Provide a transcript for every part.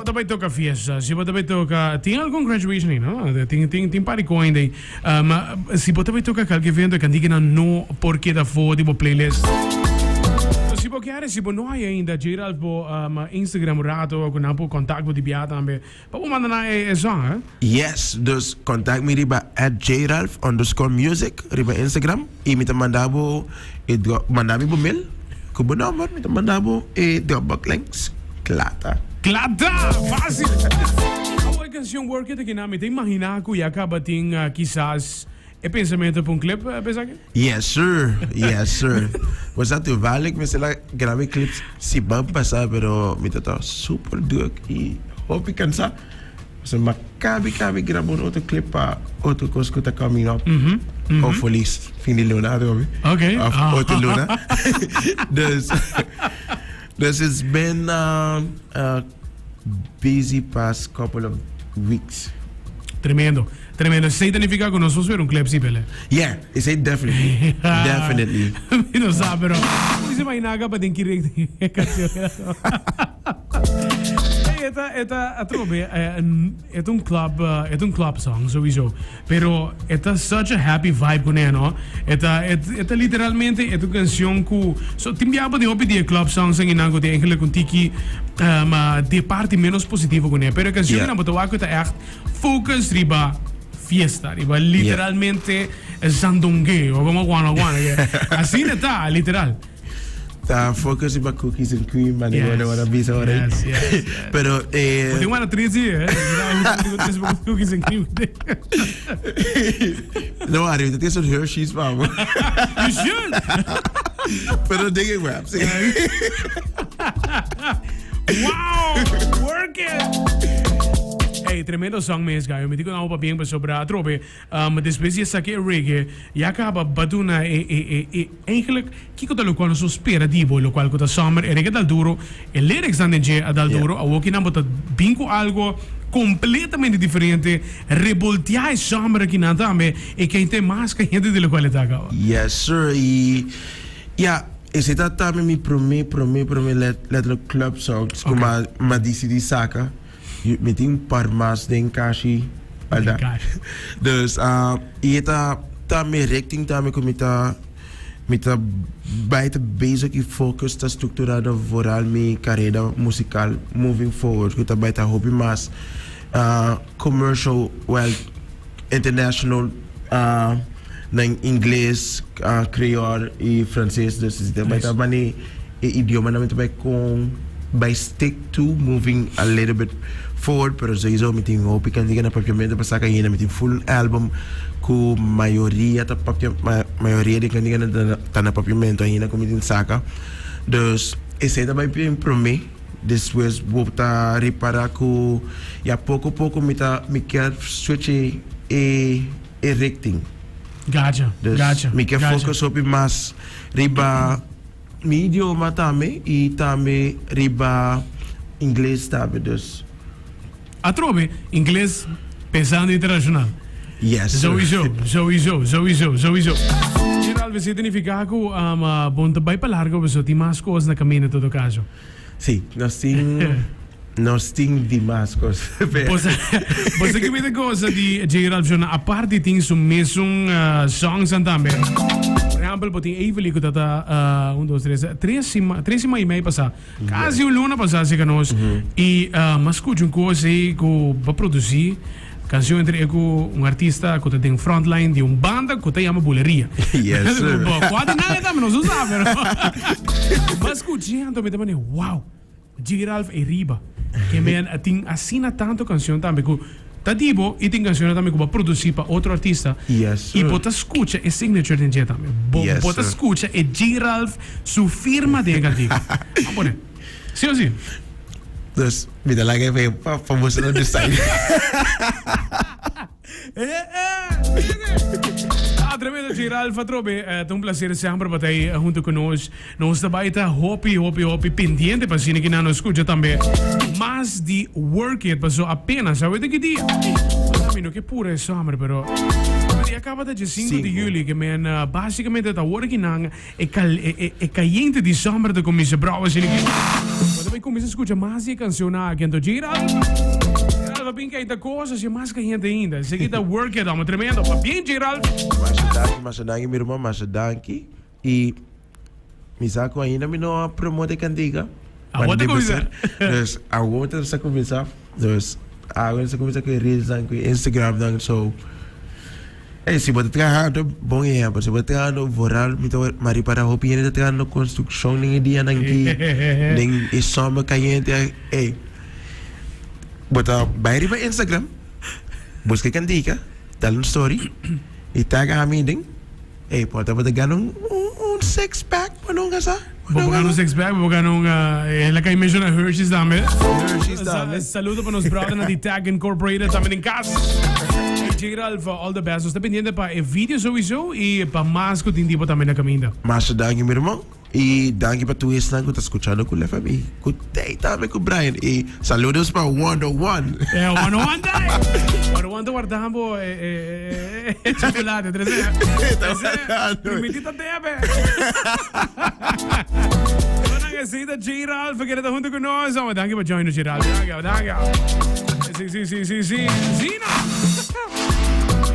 bo ta bay toca fiesta, si bo ta bay toca, tin algun graduation ei, no? Tin, tin, tin par di coin ei. Um, si bo ta bay toca cualke evento, e canticanan no por keda for di bo playlist. So, si bo kier, si bo no hay ainda, J-Ralph bo um, Instagram un rato, cu nan por contact bo di bia tambe, pa bo manda nan e, e song, eh? Yes, dus contact mi riba at jralph underscore music riba Instagram y mi ta manda bo e drop, manda mi bo mail cu bo number, mi ta manda bo e Dropbox links. Kla ta. Kla ta! Facil! Awor e cancion Work It aki nan mi ta imagina cu ya caba tin kisas e pensamento pa un clip p'esaki? Yes sir, yes sir. Bo sa toevallig mi a graba e clip siman pasa pero mi ta ta super druk y hopi cansa. So mi a cabi cabi graba un otro clip pa otro cos cu ta coming up. Hopefully fin di luna atrobe. Okay. Of otro luna. Dus, dus it's been a busy past couple of weeks. Tremendo, tremendo. Esei ta nifica cu nos por spera un clip si, Pele? Yeah, esei definitely. Definitely. Mi no sa, pero mi se imagina acá pa den ki richting e cancion era. Hey, e ta, e ta atrobe, e ta un club, e ta un club song sowieso. Pero e ta such a happy vibe cune, no? E ta, e ta literalmente, e ta un cancion cu, so tin biaha pa tin hopi di e club songs en nan cu tin eigenlijk un tiki, um, di e parti menos positivo cune. Pero e cancion yeah. nan bo ta wak cu ta echt focus riba fiesta, riba literalmente yeah. zandongueo, como guana guana. Asina ta, literal. Ta focus riba cookies and cream, man. Yes. Wanna wanna bisa ora. Yes, yes, yes. Pero eh. Bo tin wana trisi, eh? Cookies and cream. No worry, dat is een Hershey's man. You should. Pero ding ik wraps. Wow, work it. Hey, tremendo song mes, guy. Mi dico nou pa bien pasobra atrobe. Um, despues di esaki e reggae, ya caba baduna e e e e Eigenlijk, kiko ta lokual nos por spera di bo? Lokual ku ta summer, e rege dal duro, e lyricsnan den dje a dal duro, awoki nan bo ta bin ku algo kompletamente diferente, reboltea e summer akinan tambe, e ken ta e mas kayente di lokual e ta kaba. Yes sir, y ya, esei ta tambe mi prome, prome, prome letterlijk club songs ku mi a disidi saka. Mi tin un par mas den kashi. Den kashi. Dus, y e ta tambe richting tambe ku mi ta mi ta bai ta bezig y focus ta structurado vooral mi carera musical moving forward ku ta bai ta hopi mas commercial well international na ingles, creole y frances dus ta bai ta mane e idiomanan mi ta bai con bai stick to moving a little bit forward pero sowieso mi tin hopi cantica na papiamento pa saca ainda mi tin full album cu mayoria ta papia mayoria di canticanan ta na papiamento ainda cu mi tin saca dus esey ta bai bien prome despues bo ta ripara cu ya poco poco mi ta mi kier switch e e richting. Gotcha, Dus gotcha, mi ke gotcha. focus hopi mas riba mi idioma tambe y tambe riba ingles tambe dus. Atrobe, ingles pensando internacional. Yes sir. Sowieso, sowieso, sowieso, sowieso. Gerald, esei ta nifica cu um, bo no ta bai pa largo pasobra tin mas cos na caminda en todo caso. Sí, nos tin nos tin dimas cos. Bo sa, bo sa ki mi ta goza di J. Ralph Jona? Aparte tin su mesun uh, songsnan tambe. Por ehempel, bo tin Evely ku ta ta uh, un, dos, tres, tres sima, tres sima y mei pasá. Casi un luna pasá cerca nos. Y uh, m'a scucha un cos ei ku bo producí Cancion entre e cu un artista cu ta den frontline di un banda cu ta yama Buleria. Yes, sir. Bo, cua di nan e tambe nos no sa, pero Bo a scucha anto mi ta mane, wow, J. Ralph e riba. Ke men a tin asina tanto cancion tambe cu ta di bo y tin cancionnan tambe cu bo a produci pa otro artista. Yes, Y sir. bo ta scucha e signature den dje tambe. Bo, Yes, bo ta sir. scucha e J. Ralph su firma den e cantica. A pone. Si o si? Dus mi ta laga e pa pa boso no decide. Eh, eh, Ah, tremendo J. Ralph atrobe. Eh, ta un placer semper pa ta ahí hunto cu nos. Nos ta bai ta hopi, hopi, hopi pendiente pa asina ki nan nos scucha tambe mas di Work It. Paso apenas awe ta ki dia? Ey, mi no ke pura e summer, pero pero ya caba ta dje 5 di Cinco. juli, ke men basicamente ta awor ki nan E cal e e e cayente di summer ta cuminsa brou asina ki. Bo ta bay. bai kuminsá skucha mas di e kanshonnan aki. Anto Gerald, Gerald a bin kaita kos así mas kayente ainda. Esaki ta work it, amo tremendo. Pabien Gerald! Masha danki, masha danki mi ruman, masha danki. I mi sa ku ainda mi no a promote e kantika. Awor ta kuminsá. Dus awor ta sa kuminsá. Dus awor ta kuminsá ku e reelsnan, ku e Instagramnan. So, ey, si bo ta trahando, bon ehèmpel, si bo ta trahando vooral mi ta m'a ripará hopi hende ta trahando konstrukshon den e dianan aki, den e sòmer kayente, ey, bo ta bai riba Instagram, buska e kantika, dal un story i tag ami den. Ey, por ta bo ta gana un un six pack bo nunca sa. Bo por gana un six pack, bo por gana un el a kai menciona Hershey's tambe. Hershey's tambe. Saludo pa nos brothernan di Tag Incorporated tambe den cas. Ey J Ralph, all the best. Nos ta pendiente pa e video sowieso y pa mas cu tin tipo tambe na caminda. Masha danki mi herman. Y danki pa tur esnan cu ta scuchando cu Lef MI, cu Tei tambe cu Brian. Y saludos pa 101. Eh, 101 Tei! 101 ta wardambo eh, eh, chocolate, trece. Ta wardando. Primiti ta debe. Bueno, esey ta J. Ralph que ta hunto cu nos. Oh, danki pa join nos, J. Ralph. Danki, danki. Si, si, si, si, si. Zina!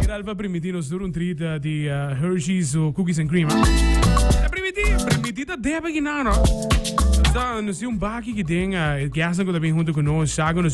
J. Ralph a primiti nos tur un treat di Hershey's o cookies and cream. A primiti, primiti ta debe ki nan, no? Nos ta, nos tin un baki ki den, e guestnan ku ta bin hunto ku nos, sa ku nos tin.